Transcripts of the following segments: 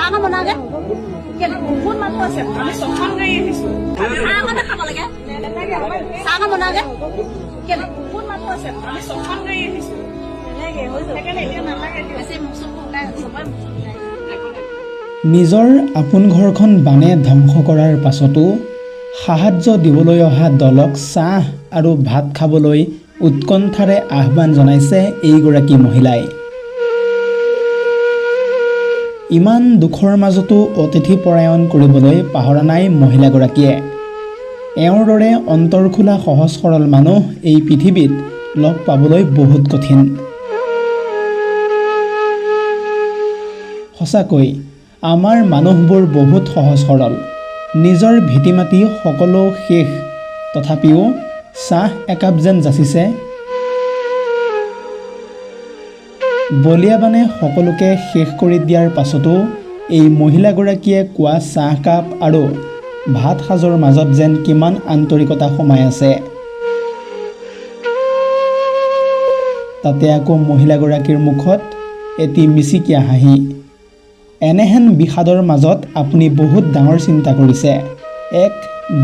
চাহ বনাওগে। বহুত মানুহ আছে, আমি ছখন গাড়ী আহিছো। চাহ অকণে খাব লাগে, চাহ বনাওগে। বহুত মানুহ আছে, আমি ছখন গাড়ী আহিছো। সেইকাৰণে এতিয়া নালাগে দিয়ক। বেছি মুখ চুখ ওলাই, চবৰে মুখ চুখ ওলাই। নিজৰ আপোন ঘৰখন বানে ধ্বংস কৰাৰ পাছতো সাহায্য দিবলৈ অহা দলক চাহ আৰু ভাত খাবলৈ উৎকণ্ঠাৰে আহ্বান জনাইছে এইগৰাকী মহিলাই। ইমান দুখৰ মাজতো অতিথি পৰায়ণ কৰিবলৈ পাহৰা নাই মহিলাগৰাকীয়ে। এওঁৰ দৰে অন্তৰ খোলা সহজ সৰল মানুহ এই পৃথিৱীত লগ পাবলৈ বহুত কঠিন। সঁচাকৈ আমাৰ মানুহবোৰ বহুত সহজ সৰল। নিজৰ ভেটি মাটি সকলো শেষ, তথাপিও চাহ একাপ যেন যাচিছে। বলিয়া বানে সকলোকে শেষ কৰি দিয়াৰ পাছতো এই মহিলাগৰাকীয়ে কোৱা চাহকাপ আৰু ভাত সাজৰ মাজত যেন কিমান আন্তৰিকতা সোমাই আছে। তাতে আকৌ মহিলাগৰাকীৰ মুখত এটি মিচিকীয়া হাঁহি। এনেহেন বিষাদৰ মাজত আপুনি বহুত ডাঙৰ চিন্তা কৰিছে, এক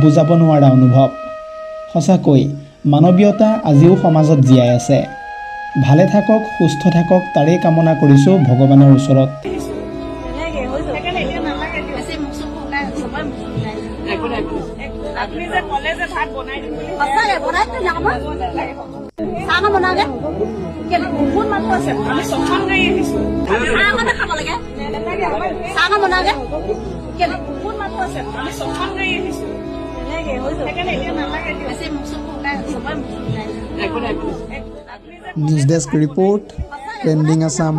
বুজাব নোৱাৰা অনুভৱ। সঁচাকৈ মানৱীয়তা আজিও সমাজত জীয়াই আছে। ভালে থাকক, সুস্থ থাকক, তাৰেই কামনা কৰিছোঁ ভগৱানৰ ওচৰত। সেইকাৰণে এতিয়া নালাগে দিয়ক। বেছি মুখ চুখ ওলাই, চবৰে মুখ চুখ ওলাই। আপুনি যে ক'লে যে ভাত বনাই দিম বুলি। সঁচাকে বনাই দিম আকৌ মই। চাহ বনাওগে। বহুত মানুহ আছে, আমি ছখন গাড়ী আহিছো। চাহ অকণে খাব লাগে, চাহ বনাওগে। বহুত মানুহ আছে, আমি ছখন গাড়ী আহিছো। সেইকাৰণে এতিয়া নালাগে দিয়ক। বেছি মুখ চুখ ওলাই, চবৰে মুখ চুখ ওলাই। News desk report, trending Assam.